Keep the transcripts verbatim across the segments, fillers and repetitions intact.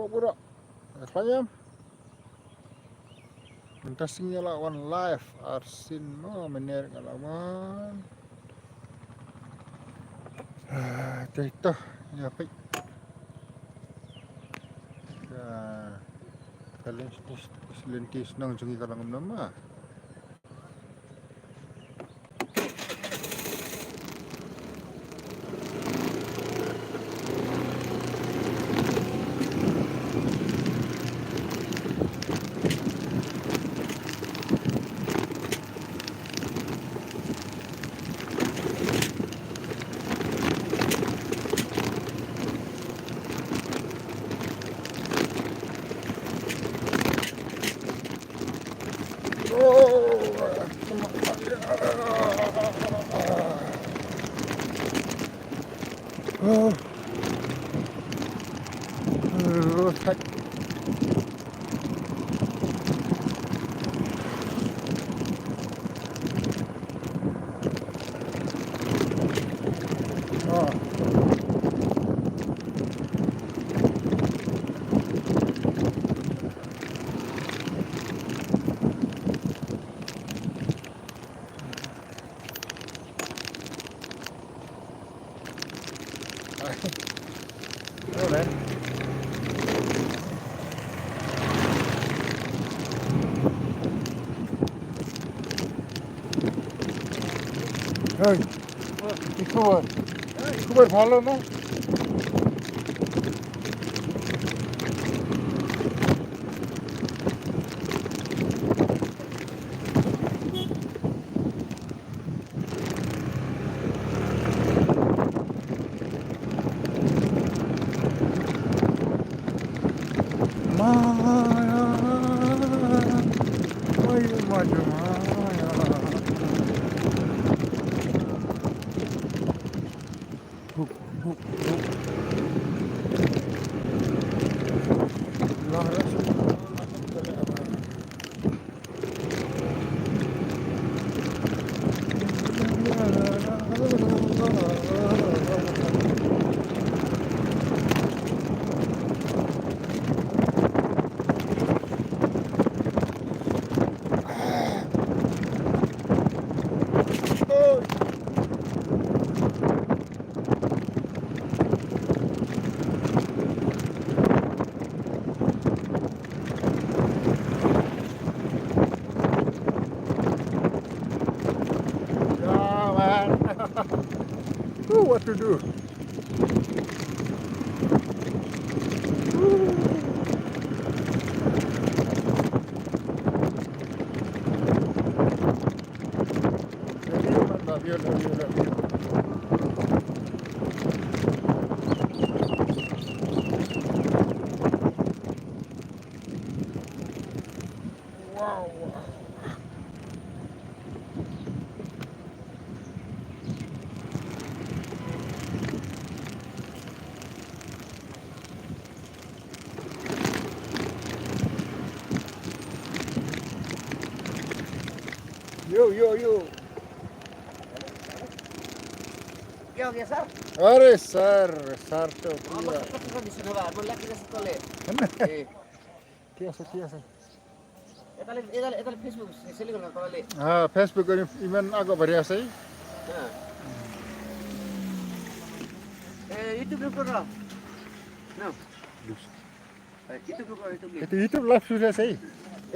Bura. Khlaiñ em. Mynta sing ïa la wan live ar sien mo mynner nga la wan. Ah, te to ïa peit. Ka, ka lynti, lynti shnong jong ngi ka long kumno ma. Hey, কি খবর? খবর ভালো না? Yeah, man. Ooh, what to do? Love you, man, love you, love you, love you. Wow. Yo, yo, yo. Yo, yo, sir. Are, sir, sir to. Vamos a hacer una misión, va. Vamos a la que se tole. Eh. ঠিক আছে, ঠিক আছে। এটা লে-, এটা লে-, এটা লে Facebook, সে-, select করো, তাহলে। হ্যাঁ, Facebook এ ইমান আগে বাড়ি আছে। হ্যাঁ। এ, YouTube লো করো। নাও। এ, YouTube লো করো, YouTube লো। এইটো YouTube live চলি আছে।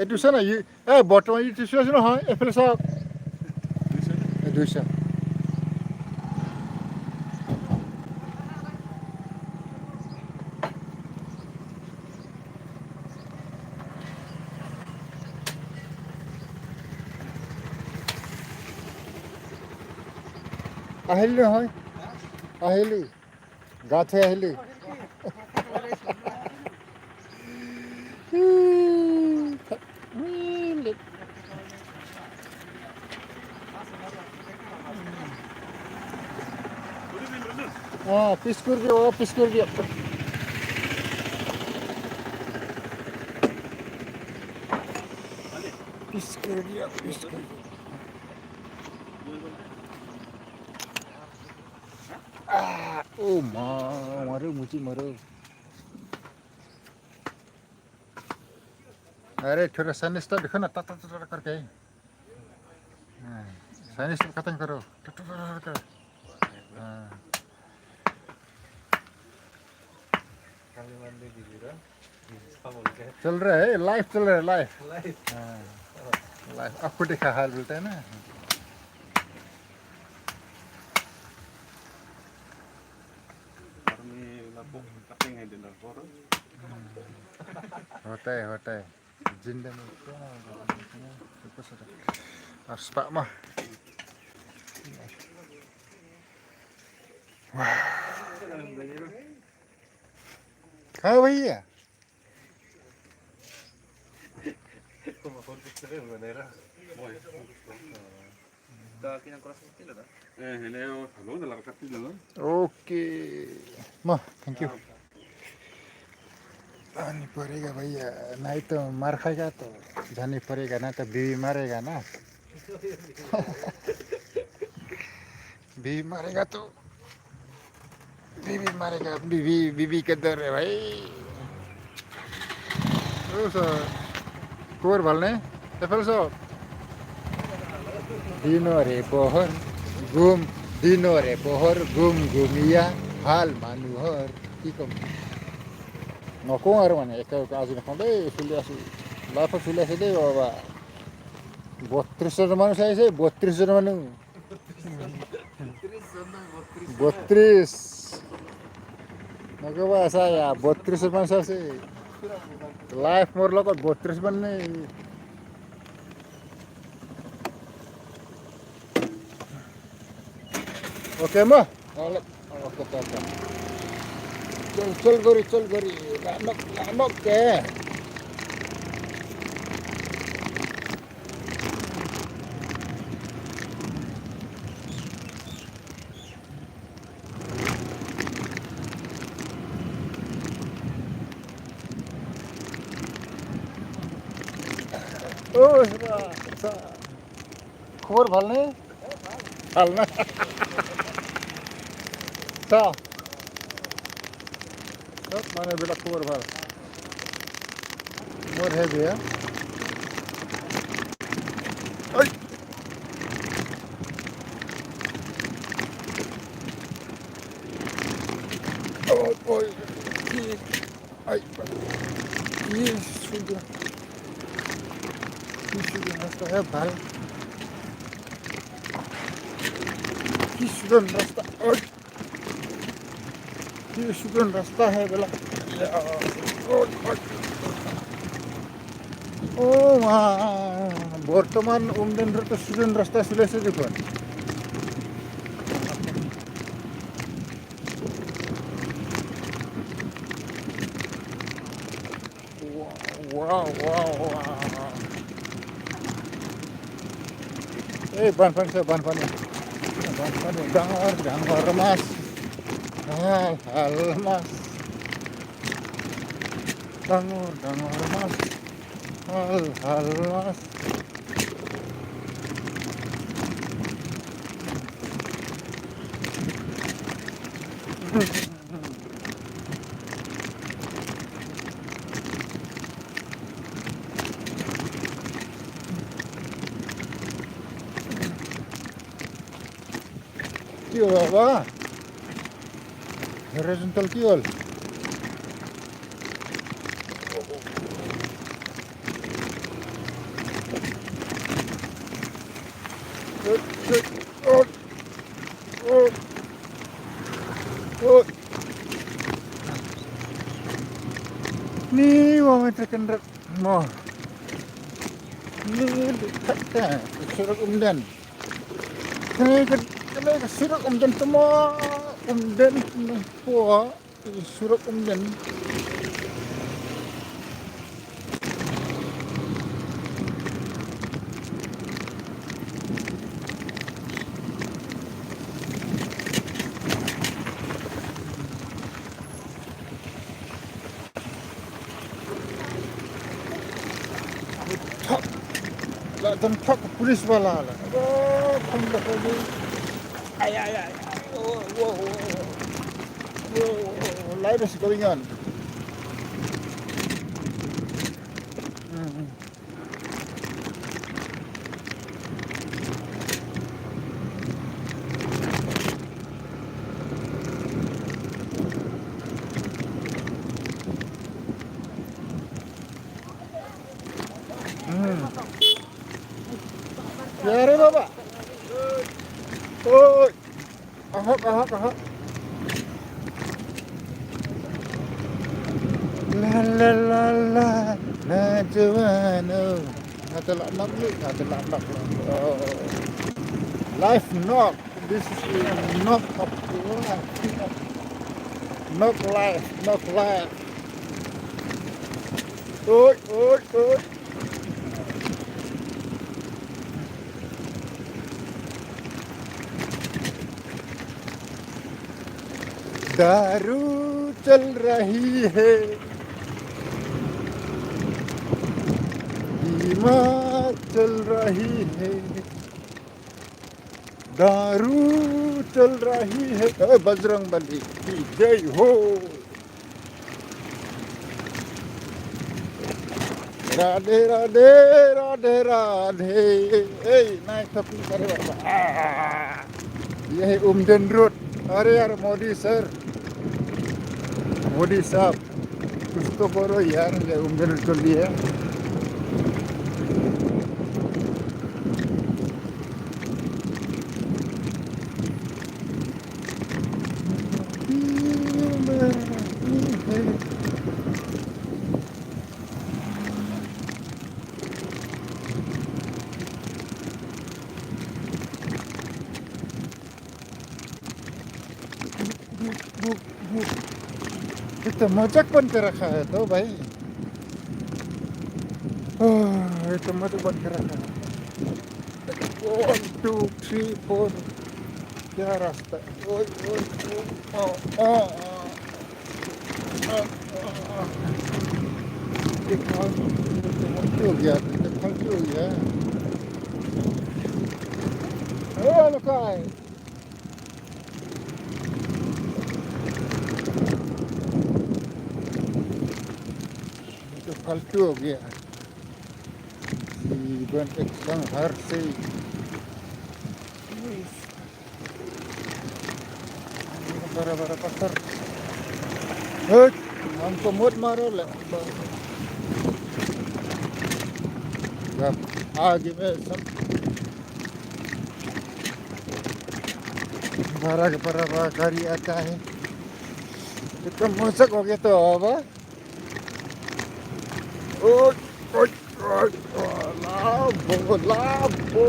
এইটো চা না, ই-, এ, বৰ্তমান YouTube চলি আছে নহয়, এইফালে চাওক। এইটো চা। আহিলি নহয়? আহিলি? গাছে আহিলি? অ, পিচ কৰি দিয়ক, অ, পিচ কৰি দিয়ক। পিচ কৰি দিয়ক, পিচ কৰি দিয়ক। আহ, অ মা, মাৰো, মুচি মাৰো। अरे, थोड़ा सैंडस्टैंड देखो ना, ता, ता, ता, ता करके। हाँ, सैंडस्टैंड खत्म करो। ता, ता, ता, ता, ता। हाँ। चल रहा है, लाइव चल रहा है, लाइव। लाइव। हाँ। लाइव, आपको देखा हाल बोलते हैं ना। होता है, होता है। जिंदा में क्या है? Harus pak mah. Kawai ya? Okay. Ma, thank you. पानी पड़ेगा भैया, नहीं तो मार खाएगा, तो जाना पड़ेगा ना, तो बीवी मारेगा ना। बीवी मारेगा तो, बीवी मारेगा, बीवी, बीवी का डर है भाई। Khubor bhal ne? Te phelso. Dinore pohor gum, dinore pohor gum gum iya hal manuhor. Ki kom. Nokong ar mane, eka ka asin kong dei, suli asi. Lapa suli asi dei, baba. Botris jon manu sa ise, botris jon manu. Botris. Naka ba sa ya, botris man sa si. Live mor lokot botris man ni. Okay mo. Okay, okay, okay. Chol, chol gori, chol gori. Lanok, lanok ke. Oh, sa, sa. Khubor bhal ne? Bhal na. Sa. Sab mane bela khubor bhal. Mor hai bhaiya. Ai. Oh, oi. Ai. Ye suda. Ye suda rasta hai bhai. Ye suda rasta. Ai. Ye suda rasta hai bela. Oh, ma. Bortoman Umden road to suda rasta sule se dikon. Wow, wow, wow. Eh, ban pan sa, ban pan. Ban pan, dangor, dangor mas. Hal, hal mas. Dangor, dangor mas. Hal, hal mas. Kiyol ba? Horizontal kiyol. Ni wa meter kendrak mo. Ni dekat ka surok Umden. Kane ka, kane ka surok Umden tama, Umden tama po, surok Umden. Thok. La don thok police wala la. Oh, khum da ko ni. Ay, ay, ay, ay. Oh, oh, oh, oh. Oh, oh, oh. Life is going on. Hmm, hmm. Yare baba. Oi. Ahok, ahok, ahok. La la la la la, jawano. Nga te la nok ni, nga te la nok. Oh. Live nok. This is nok of life. Nok live, nok live. Oi, oi, oi. दारू चल रही है, बीमार चल रही है, दारू चल रही है। ए, बजरंग बली की जय हो। राधे राधे, राधे राधे। ए, नाइट शॉपिंग करे बाबा। आ, ये है उमदन रोड। अरे यार, मोदी सर, मोदी साहब, कुछ तो करो यार, ये उमदन रोड के लिए। ये तो मजाक बन के रखा है तो भाई। ओह, ये तो मजाक बन के रखा है। One, two, three, four। क्या रास्ता है? ओए, ओए, ओए। आ, आ, आ। आ, आ, आ। ये कहाँ, ये तो फालतू हो गया, ये तो फालतू हो गया। ओ, लुकाई। ये तो फालतू हो गया। Iban ek sang harsi. Bara bara pasar. Hei, ang kumot maro le. Gap, agi me sam. Bara bara gari aata hai. Itam masak ho gaya to, ba? Oi, oi, oi, oi, labo, labo.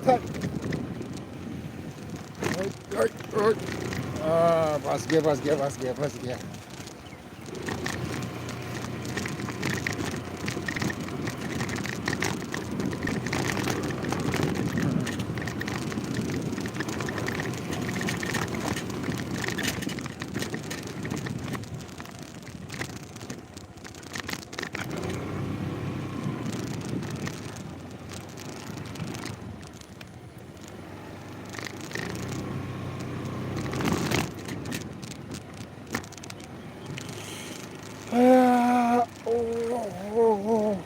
Thak. Oi, oi, oi. Ah, bas gaya, bas gaya, bas gaya, bas gaya. Ah, oh, oh, oh.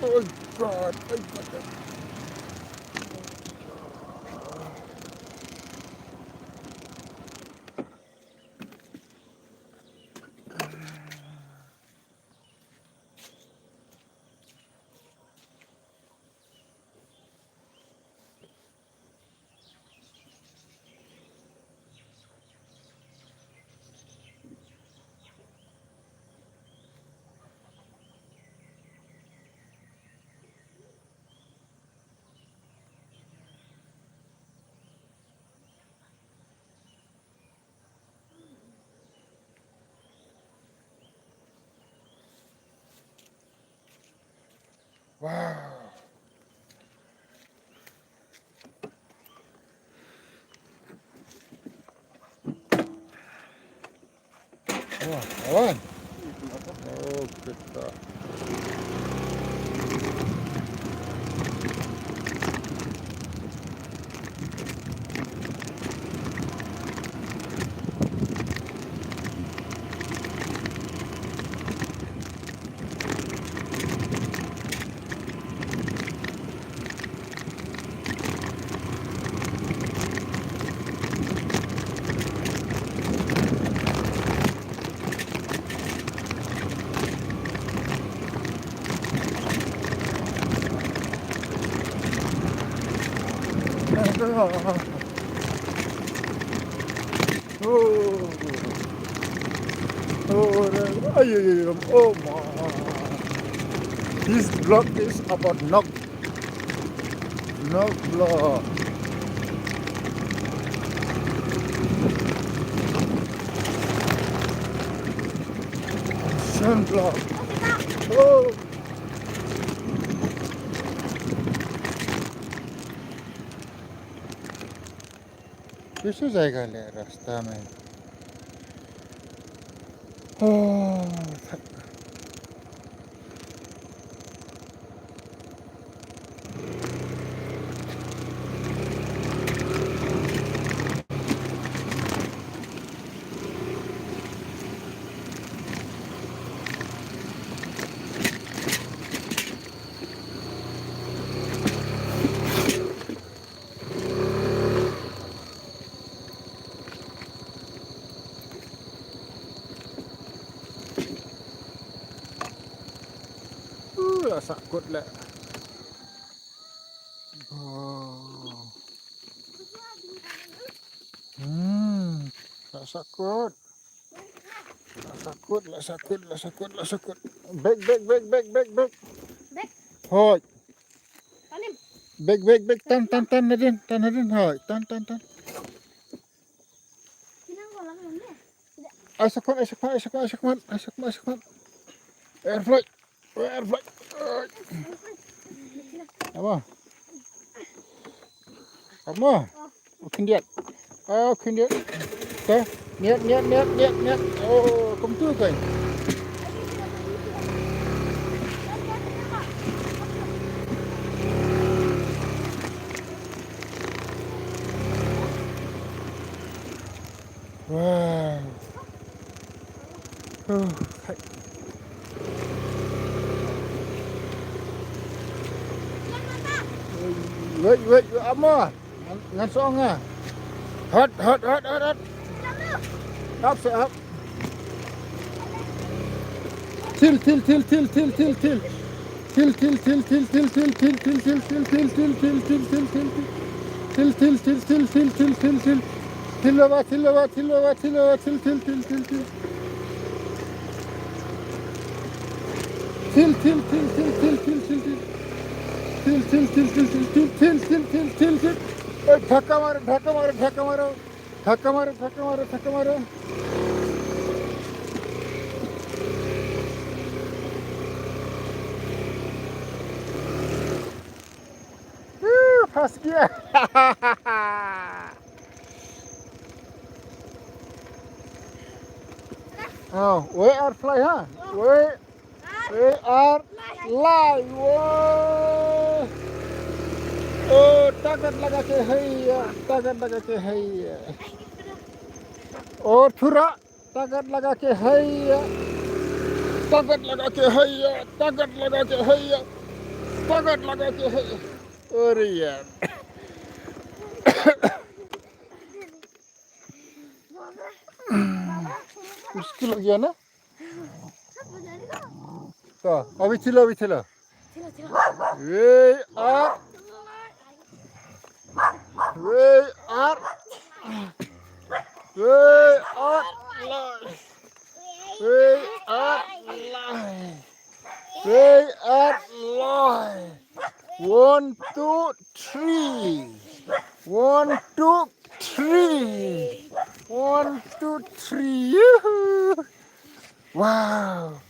Oh God, oh God. Wow. Wah, awan. Oh, kita. Oh. Oh, ay, ay, ay, oh, my. This vlog is about Nok. Nok vlog. Shan vlog. Oh. Kaisa jaiga le rasta mein. Oh, thak. Uh, la sahkut le. Oh. Hmm, la sahkut. La sahkut, la sahkut, la sahkut, la sahkut. Bek, bek, bek, bek, bek, bek. Bek. Hoi. Tanim. Bek, bek, bek, tan, tan, tan, nadin, tan, nadin, hoi, tan, tan, tan. Kinang ko lang ne. Ai sahkut, ai sahkut, ai sahkut, ai sahkut, ai sahkut, ai sahkut. Air flight. Air flight. Ai. Apa? Apa? Oh, khyndiat. Oh, khyndiat. Te, niat, niat, niat, niat, niat. Oh, kumtu kai. Wow. Oh, hai. Wait, wait, wait, Ama. Ngan, ngan song ah. Hot, hot, hot, hot, hot. Up, sir, up. Thil, thil, thil, thil, thil, thil, thil. Thil, thil, thil, thil, thil, thil, thil, thil, thil, thil, thil, thil, thil, thil, thil, thil. Thil, thil, thil, thil, thil, thil, thil, thil. Thil, thil, thil, thil, thil, thil, thil, thil, thil, thil. Thil, thil, thil, thil, thil, thil, thil, thil. Thil, thil, thil, thil, thil, thil, thil, thil, thil, thil, thil. Ei, dhakka maro, dhakka maro, dhakka maro. Dhakka maro, dhakka maro, dhakka maro. Woo, first gear. Oh, we are fly, ha? We, we are live. Whoa. Oh, target laga ke hai ya, target laga ke hai ya. और थोड़ा ताकत लगा के है या, ताकत लगा के है या, ताकत लगा के है या, ताकत लगा के है या। अरे यार। मुश्किल हो गया ना? तो अभी चलो, अभी चलो। We are, we are, we are live. We are live. We are live. One, two, three. One, two, three. One, two, three. Yoo-hoo. Wow.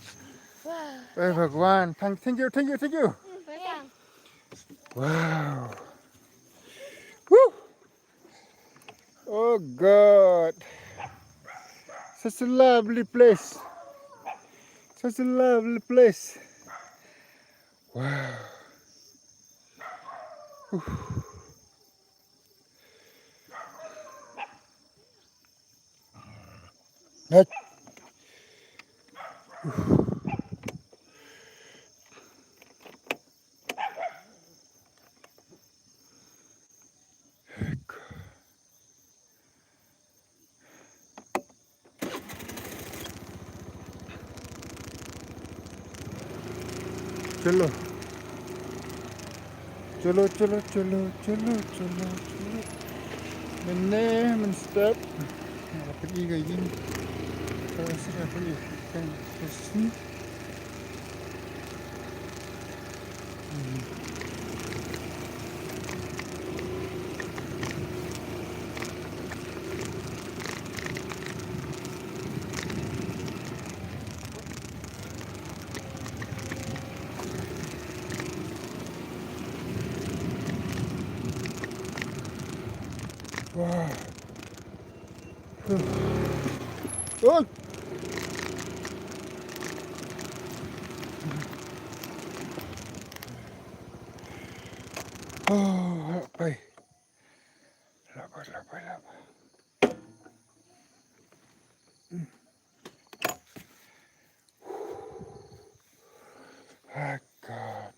Wow. Hey, Bhagwan. Thank, thank you, thank you, thank you. Welcome. Wow. Woo. Oh God. Such a lovely place. Such a lovely place. Wow. Whew. Next. चलो। चलो, चलो, चलो, चलो, चलो, चलो। Mynne mynstep nga la pyni ïa ka ïing. Ka la sdang pyni ïa ka ïing. Wah. Oi. Oh, lah pai. Lah pai, lah pai, lah pai. Ah, God.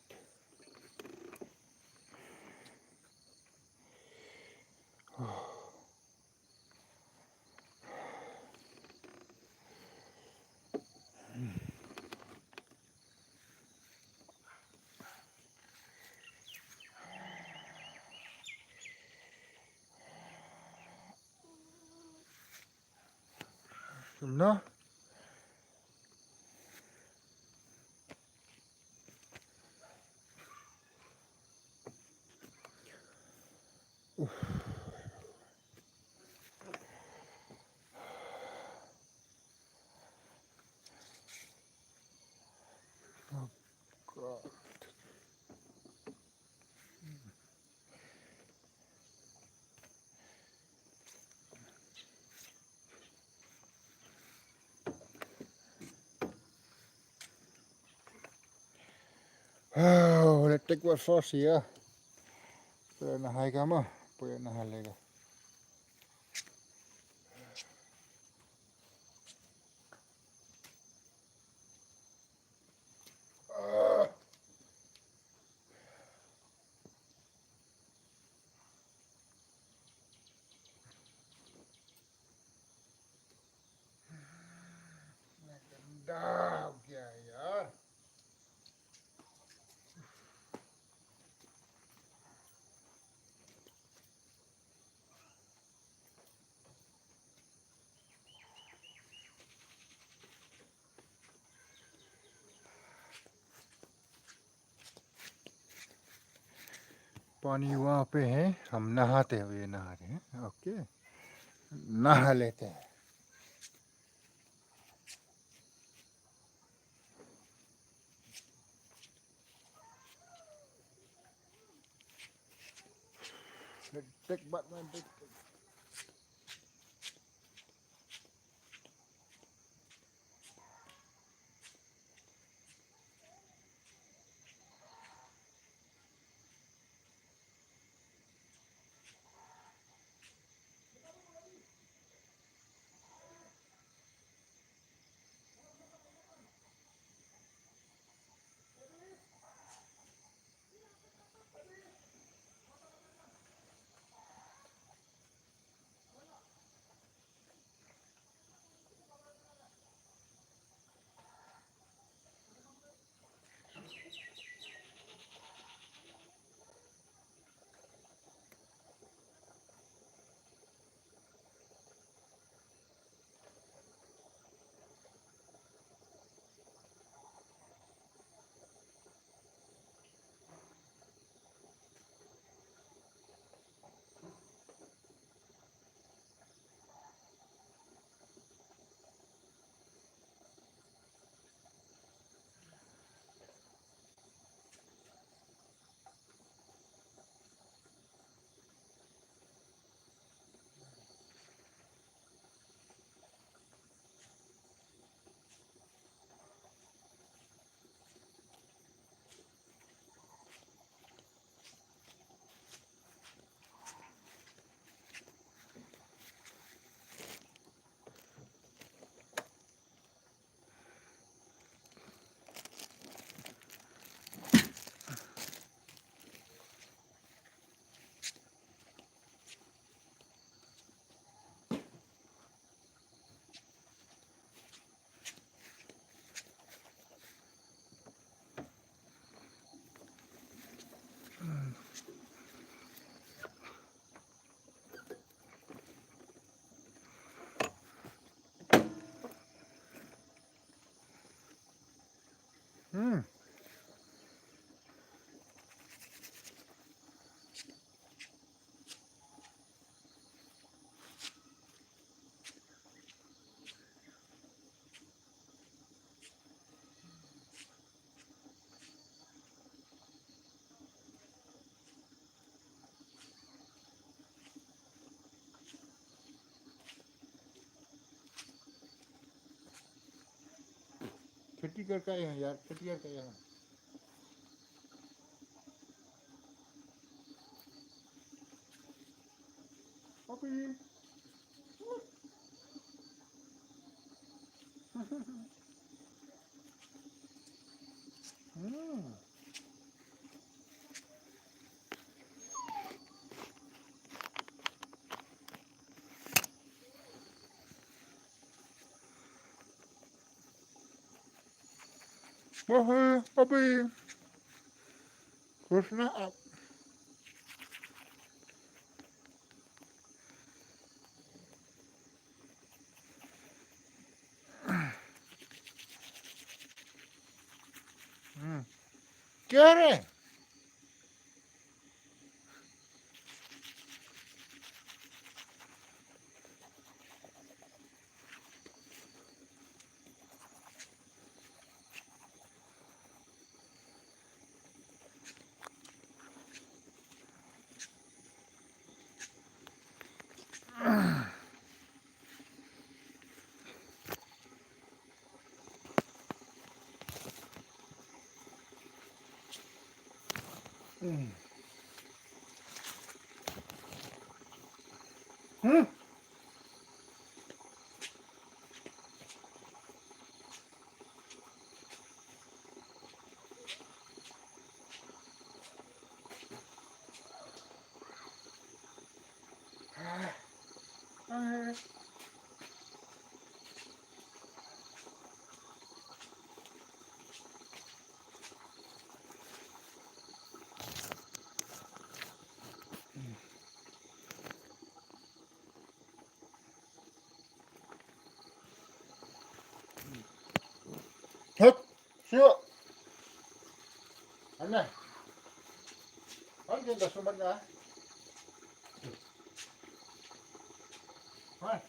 Kumno? Oh, God. Oh, let's take what sauce here. Pwede na hai kama, pwede na hai lega. Dah, okay, ya. पानी वहाँ पे है, हम नहाते हुए नहा रहे हैं। ओके, नहा लेते हैं। Take back my big. Hmm. Khati kar ka ïa yar, khati kar ka ïa. Papi. Hmm. Papi, papi. Krishna up. Hmm. Kya re? Hek, sio. Aneh. Kan kita sumat na. Hai.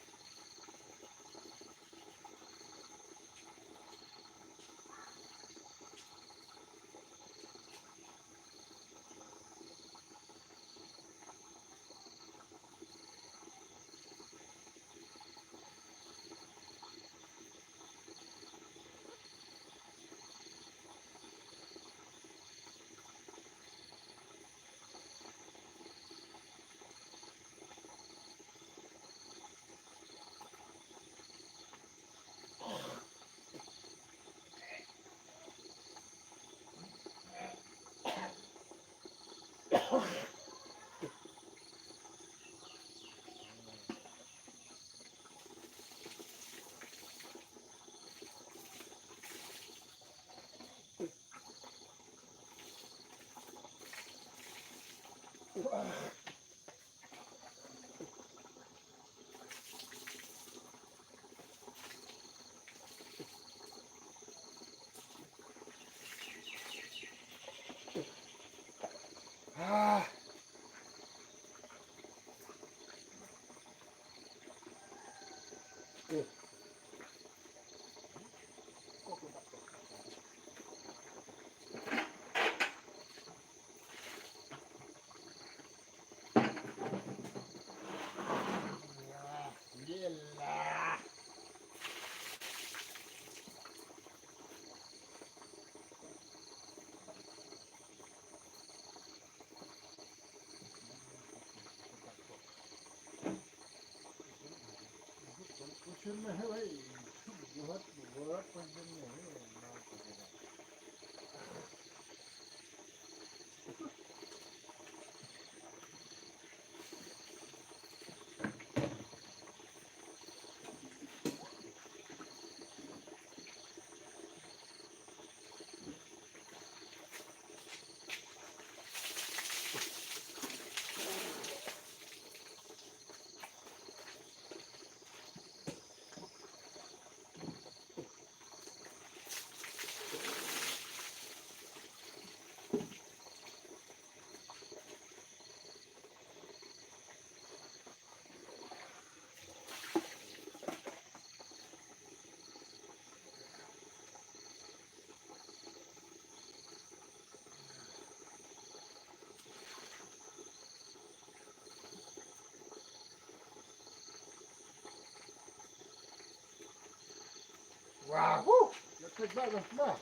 Ah, woo! Let's take that one. Come on.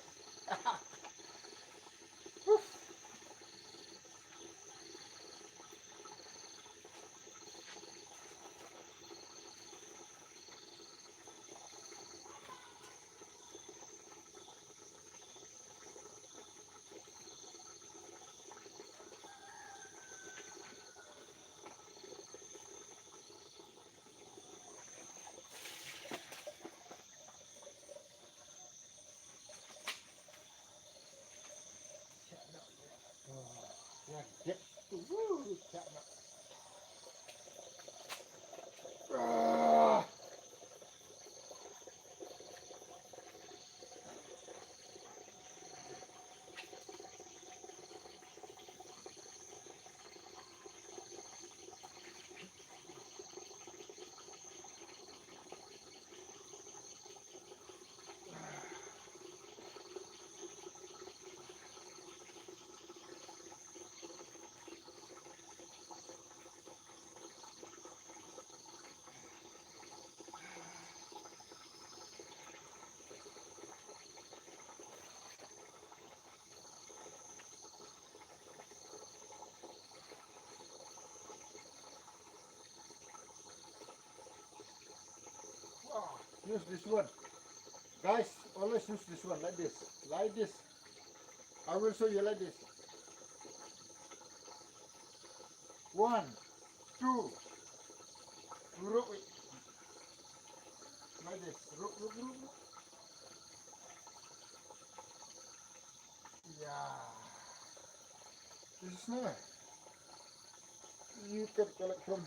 Woo! Wow, use this one. Guys, always use this one like this. Like this. I will show you like this. One, two. Rub it. Like this. Rub, rub, rub, rub. Yeah. This is nice. You can collect from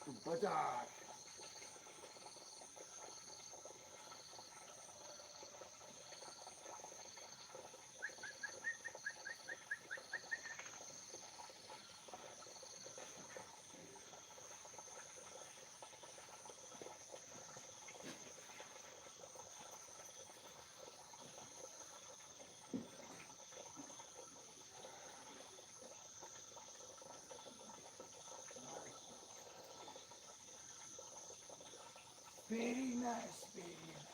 the bazaar. Very nice, very nice.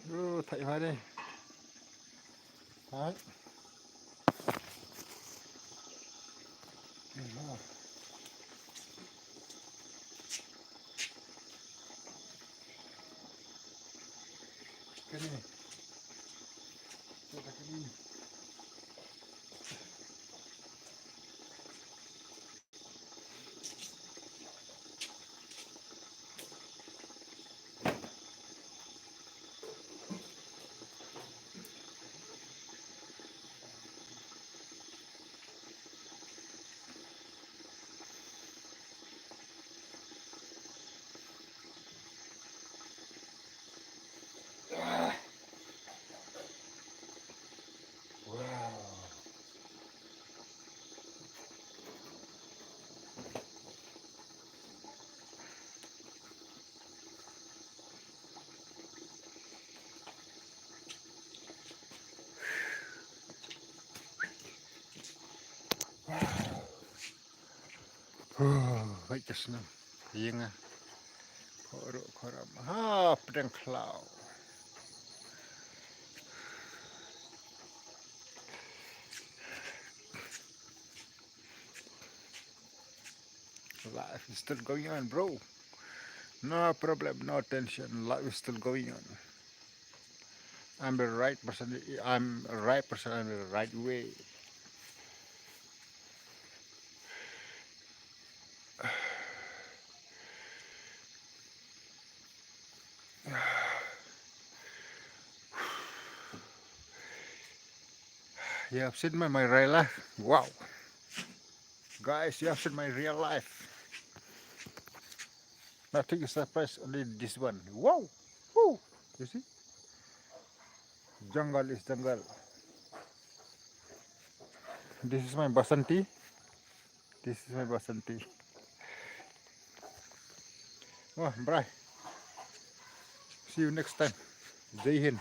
Ru thait ha de. Thait. Kani. Kani. Huh, baik ka snem. Ïa nga. Khoro khoram. Ha, pdeng khlaw. Life is still going on, bro. No problem, no tension. Life is still going on. I'm the right person. I'm the right person. I'm the right way. You have seen my, my real life. Wow. Guys, you have seen my real life. Nothing is surprise, only this one. Wow. Woo. You see? Jungle is jungle. This is my Basanti. This is my Basanti. Wah, brai. See you next time. Jai Hind.